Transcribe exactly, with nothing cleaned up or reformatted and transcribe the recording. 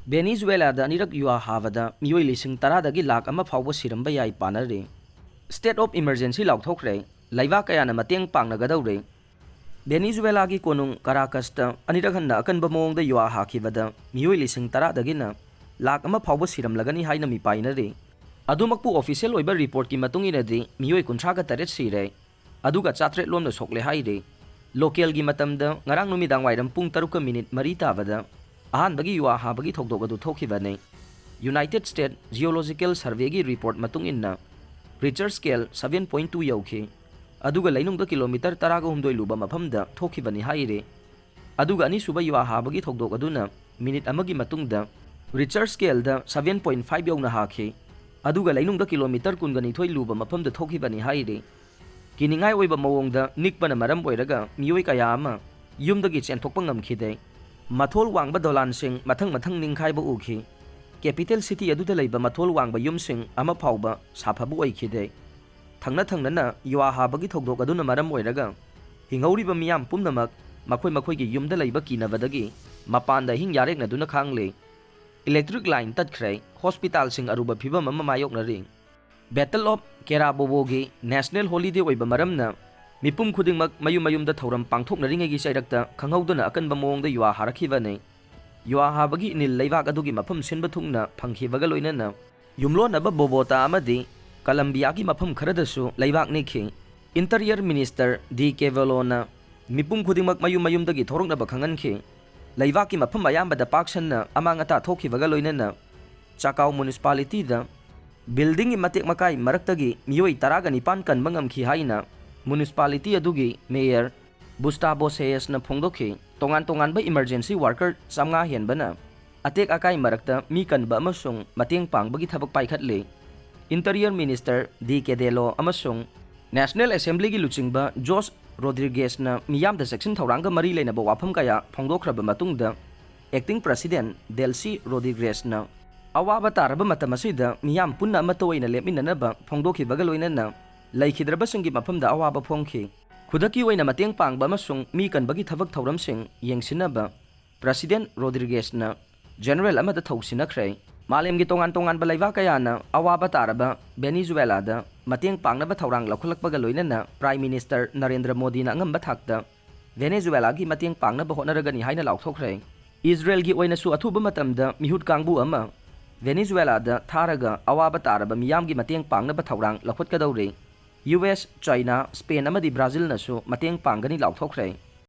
ꯚꯦꯅꯤꯖꯨꯋꯦꯂꯥꯗ ꯑꯅꯤꯔꯛ ꯌꯨꯍꯥ ꯍꯥꯕꯗ ꯃꯤꯑꯣꯏ ꯂꯤꯁꯤꯡ ꯇꯔꯥꯗꯒꯤ ꯂꯥꯈ ꯑꯃ ꯐꯥꯎꯕ ꯁꯤꯔꯝꯕ ꯌꯥꯏ ꯄꯥꯅꯔꯤ꯫ State of emergency ꯂꯥꯎꯊꯣꯛꯈ꯭ꯔꯦ꯫ ꯂꯩꯕꯥꯛ ꯀꯌꯥꯅ ꯃꯇꯦꯡ ꯄꯥꯡꯅꯒꯗꯧꯔꯦ꯫ ꯚꯦꯅꯤꯖꯨꯋꯦꯂꯥꯒꯤ ꯀꯣꯅꯨꯡ ꯀꯔꯥꯀꯁꯇ ꯑꯅꯤꯔꯛ ꯍꯟꯅ ꯑꯀꯟꯕ ꯃꯑꯣꯡꯗ ꯌꯨꯍꯥ ꯍꯥꯈꯤꯕꯗ ꯃꯤꯑꯣꯏ ꯂꯤꯁꯤꯡ ꯇꯔꯥꯗꯒꯤꯅ ꯂꯥꯈ ꯑꯃ ꯐꯥꯎꯕ ꯁꯤꯔꯝꯂꯒꯅꯤ ꯍꯥꯏꯅ ꯃꯤꯄꯥꯏꯅꯔꯤ꯫ ꯑꯗꯨꯃꯛꯄꯨ official ꯑꯣꯏꯕ reportꯀꯤ ꯃꯇꯨꯡ ꯏꯟꯅꯗꯤ ꯃꯤꯑꯣꯏ ꯀꯨꯟꯊ꯭ꯔꯥꯒ ꯇꯔꯦꯠ ꯁꯤꯔꯦ, ꯑꯗꯨꯒ ꯆꯥꯇ꯭ꯔꯦꯠ ꯂꯣꯝꯅ ꯁꯣꯛꯂꯦ ꯍꯥꯏꯔꯤ꯫ Localꯒꯤ ꯃꯇꯝꯗ ꯉꯔꯥꯡ ꯅꯨꯃꯤꯗꯥꯡ ꯋꯥꯏꯔꯝ ꯄꯨꯡ ꯇꯔꯨꯛꯀ ꯃꯤꯅꯤꯠ ꯃꯔꯤ ꯇꯥꯕꯗ ꯑꯍꯥꯟꯕꯒꯤ ꯌꯨꯍꯥ ꯍꯥꯕꯒꯤ ꯊꯧꯗꯣꯛ ꯑꯗꯨ ꯊꯣꯛꯈꯤꯕꯅꯤ꯫ United States Geological Surveyꯒꯤ report ꯃꯇꯨꯡ ꯏꯟꯅ Richter scale seven point two ꯌꯧꯈꯤ, ꯑꯗꯨꯒ ꯂꯩꯅꯨꯡꯗ ꯀꯤꯂꯣꯃꯤꯇꯔ ꯇꯔꯥꯒ ꯍꯨꯝꯗꯣꯏ ꯂꯨꯕ ꯃꯐꯝꯗ ꯊꯣꯛꯈꯤꯕꯅꯤ ꯍꯥꯏꯔꯤ꯫ ꯑꯗꯨꯒ ꯑꯅꯤꯁꯨꯕ ꯌꯨꯍꯥ ꯍꯥꯕꯒꯤ ꯊꯧꯗꯣꯛ ꯑꯗꯨꯅ ꯃꯤꯅꯤꯠ ꯑꯃꯒꯤ ꯃꯇꯨꯡꯗ Richter scaleꯗ seven point five ꯌꯧꯅ ꯍꯥꯈꯤ, ꯑꯗꯨꯒ ꯂꯩꯅꯨꯡꯗ ꯀꯤꯂꯣꯃꯤꯇꯔ ꯀꯨꯟꯒ ꯅꯤꯊꯣꯏ ꯂꯨꯕ ꯃꯐꯝꯗ ꯊꯣꯛꯈꯤꯕꯅꯤ ꯍꯥꯏꯔꯤ꯫ ꯀꯤꯅꯤꯡꯉꯥꯏ ꯑꯣꯏꯕ ꯃꯑꯣꯡꯗ ꯅꯤꯛꯄꯅ ꯃꯔꯝ ꯑꯣꯏꯔꯒ ꯃꯤꯑꯣꯏ ꯀꯌꯥ ꯑꯃ ꯌꯨꯝꯗꯒꯤ ꯆꯦꯟꯊꯣꯛꯄ ꯉꯝꯈꯤꯗꯦ꯫ ꯃꯊꯣꯜ ꯋꯥꯡꯕ ꯗꯣꯂꯥꯟꯁꯤꯡ ꯃꯊꯪ ꯃꯊꯪ ꯅꯤꯡꯈꯥꯏꯕ ꯎꯈꯤ꯫ Capital city ꯑꯗꯨꯗ ꯂꯩꯕ ꯃꯊꯣꯜ ꯋꯥꯡꯕ ꯌꯨꯝꯁꯤꯡ ꯑꯃ ꯐꯥꯎꯕ ꯁꯥꯐꯕ ꯑꯣꯏꯈꯤꯗꯦ꯫ ꯊꯪꯅ ꯊꯪꯅꯅ ꯌꯨꯍꯥ ꯍꯥꯕꯒꯤ ꯊꯧꯗꯣꯛ ꯑꯗꯨꯅ ꯃꯔꯝ ꯑꯣꯏꯔꯒ ꯍꯤꯡꯍꯧꯔꯤꯕ ꯃꯤꯌꯥꯝ ꯄꯨꯝꯅꯃꯛ ꯃꯈꯣꯏ ꯃꯈꯣꯏꯒꯤ ꯌꯨꯝꯗ ꯂꯩꯕ ꯀꯤꯅꯕꯗꯒꯤ ꯃꯄꯥꯟꯗ ꯑꯍꯤꯡ ꯌꯥꯔꯦꯛꯅꯗꯨꯅ ꯈꯥꯡꯂꯤ꯫ Electric line ꯇꯠꯈ꯭ꯔꯦ꯫ Hospitalꯁꯤꯡ ꯑꯔꯨꯕ ꯐꯤꯚꯝ ꯑꯃ ꯃꯥꯌꯣꯛꯅꯔꯤ꯫ Battle of Caraboboꯒꯤ national holiday ꯑꯣꯏꯕ ꯃꯔꯝꯅ ꯃꯤꯄꯨꯝ ꯈꯨꯗꯤꯡꯃꯛ ꯃꯌꯨꯝ ꯃꯌꯨꯝꯗ ꯊꯧꯔꯝ ꯄꯥꯡꯊꯣꯛꯅꯔꯤꯉꯩꯒꯤ ꯆꯩꯔꯛꯇ ꯈꯪꯍꯧꯗꯅ ꯑꯀꯟꯕ ꯃꯑꯣꯡꯗ ꯌꯨꯍꯥ ꯍꯥꯔꯛꯈꯤꯕꯅꯤ꯫ ꯌꯨꯍꯥ ꯍꯥꯕꯒꯤ ꯏꯅꯤꯜ ꯂꯩꯕꯥꯛ ꯑꯗꯨꯒꯤ ꯃꯐꯝ ꯁꯤꯟꯕ ꯊꯨꯡꯅ ꯐꯪꯈꯤꯕꯒ ꯂꯣꯏꯅꯅ ꯌꯨꯝꯂꯣꯟꯅꯕ ꯕꯣꯕꯣꯇꯥ ꯑꯃꯗꯤ ꯀꯂꯝꯕꯤꯌꯥꯒꯤ ꯃꯐꯝ ꯈꯔꯗꯁꯨ ꯂꯩꯕꯥꯛ ꯅꯤꯛꯈꯤ꯫ Interior Minister ꯗꯤ ꯀꯦꯚꯦꯂꯣꯅ ꯃꯤꯄꯨꯝ ꯈꯨꯗꯤꯡꯃꯛ ꯃꯌꯨꯝ ꯃꯌꯨꯝꯗꯒꯤ ꯊꯣꯔꯛꯅꯕ ꯈꯪꯍꯟꯈꯤ꯫ ꯂꯩꯕꯥꯛꯀꯤ ꯃꯐꯝ ꯑꯌꯥꯝꯕꯗ ꯄꯥꯛ ꯁꯟꯅ ꯑꯃꯥꯡ ꯑꯇꯥ ꯊꯣꯛꯈꯤꯕꯒ ꯂꯣꯏꯅꯅ ꯆꯥꯀꯥꯎ municipalityꯗ buildingꯒꯤ ꯃꯇꯦꯛ ꯃꯀꯥꯏ ꯃꯔꯛꯇꯒꯤ ꯃꯤꯑꯣꯏ ꯇꯔꯥꯒ ꯅꯤꯄꯥꯟ ꯀꯟꯕ ꯉꯝꯈꯤ ꯍꯥꯏꯅ municipality ꯑꯗꯨꯒꯤ mayor ꯕꯨꯁꯇꯥꯕꯣ ꯁꯦꯌꯦꯁꯅ ꯐꯣꯡꯗꯣꯛꯈꯤ꯫ ꯇꯣꯉꯥꯟ ꯇꯣꯉꯥꯟꯕ emergency worker ꯆꯥꯝꯃꯉꯥ ꯍꯦꯟꯕꯅ ꯑꯇꯦꯛ ꯑꯀꯥꯏ ꯃꯔꯛꯇ ꯃꯤ ꯀꯟꯕ ꯑꯃꯁꯨꯡ ꯃꯇꯦꯡ ꯄꯥꯡꯕꯒꯤ ꯊꯕꯛ ꯄꯥꯏꯈꯠꯂꯤ꯫ Interior Minister ꯗꯤ ꯀꯦꯗꯦꯂꯣ ꯑꯃꯁꯨꯡ National Assemblyꯒꯤ ꯂꯨꯆꯤꯡꯕ ꯖꯣꯁ ꯔꯣꯗ꯭ꯔꯤꯒꯦꯁꯅ ꯃꯤꯌꯥꯝꯗ ꯆꯦꯛꯁꯤꯟ ꯊꯧꯔꯥꯡꯒ ꯃꯔꯤ ꯂꯩꯅꯕ ꯋꯥꯐꯝ ꯀꯌꯥ ꯐꯣꯡꯗꯣꯛꯈ꯭ꯔꯕ ꯃꯇꯨꯡꯗ, Acting President ꯗꯦꯜꯁꯤ ꯔꯣꯗ꯭ꯔꯤꯒꯦꯁꯅ ꯑꯋꯥꯕ ꯇꯥꯔꯕ ꯃꯇꯝ ꯑꯁꯤꯗ ꯃꯤꯌꯥꯝ ꯄꯨꯟꯅ ꯑꯃꯠꯇ ꯑꯣꯏꯅ ꯂꯦꯞꯃꯤꯟꯅꯅꯕ ꯐꯣꯡꯗꯣꯛꯈꯤꯕꯒ ꯂꯣꯏꯅꯅ ꯂꯩꯈꯤꯗ꯭ꯔꯕꯁꯤꯡꯒꯤ ꯃꯐꯝꯗ ꯑꯋꯥꯕ ꯐꯣꯡꯈꯤ꯫ ꯈꯨꯗꯛꯀꯤ ꯑꯣꯏꯅ ꯃꯇꯦꯡ ꯄꯥꯡꯕ ꯑꯃꯁꯨꯡ ꯃꯤ ꯀꯟꯕꯒꯤ ꯊꯕꯛ ꯊꯧꯔꯝꯁꯤꯡ ꯌꯦꯡꯁꯤꯟꯅꯕ President ꯔꯣꯗ꯭ꯔꯤꯒꯦꯁꯅ ꯖꯦꯅꯔꯦꯜ ꯑꯃꯗ ꯊꯧꯁꯤꯟꯅꯈ꯭ꯔꯦ꯫ ꯃꯥꯂꯦꯝꯒꯤ ꯇꯣꯉꯥꯟ ꯇꯣꯉꯥꯟꯕ ꯂꯩꯕꯥꯛ ꯀꯌꯥꯅ ꯑꯋꯥꯕ ꯇꯥꯔꯕ ꯚꯦꯅꯤꯖꯨꯋꯦꯂꯥꯗ ꯃꯇꯦꯡ ꯄꯥꯡꯅꯕ ꯊꯧꯔꯥꯡ ꯂꯧꯈꯠꯂꯛꯄꯒ ꯂꯣꯏꯅꯅ ꯄ꯭ꯔꯥꯏꯝ ꯃꯤꯅꯤꯁꯇꯔ ꯅꯔꯦꯟꯗ꯭ꯔ ꯃꯣꯗꯤꯅ ꯑꯉꯝꯕ ꯊꯥꯛꯇ ꯚꯦꯅꯦꯖꯨꯋꯦꯂꯥꯒꯤ ꯃꯇꯦꯡ ꯄꯥꯡꯅꯕ ꯍꯣꯠꯅꯔꯒꯅꯤ ꯍꯥꯏꯅ ꯂꯥꯎꯊꯣꯛꯈ꯭ꯔꯦ꯫ ꯏꯖꯔꯦꯜꯒꯤ ꯑꯣꯏꯅꯁꯨ ꯑꯊꯨꯕ ꯃꯇꯝꯗ ꯃꯤꯍꯨꯠ ꯀꯥꯡꯕꯨ ꯑꯃ ꯚꯦꯅꯦꯖꯨꯋꯦꯂꯥꯗ ꯊꯥꯔꯒ ꯑꯋꯥꯕ ꯇꯥꯔꯕ ꯃꯤꯌꯥꯝꯒꯤ ꯃꯇꯦꯡ ꯄꯥꯡꯅꯕ ꯊꯧꯔꯥꯡ ꯂꯧꯈꯠꯀꯗꯧꯔꯤ꯫ ꯌꯨ ꯑꯦꯁ, ꯆꯥꯏꯅꯥ, ꯁ꯭ꯄꯦꯟ ꯑꯃꯗꯤ ꯕ꯭ꯔꯥꯖꯤꯜꯅꯁꯨ ꯃꯇꯦꯡ ꯄꯥꯡꯒꯅꯤ ꯂꯥꯎꯊꯣꯛꯈ꯭ꯔꯦ꯫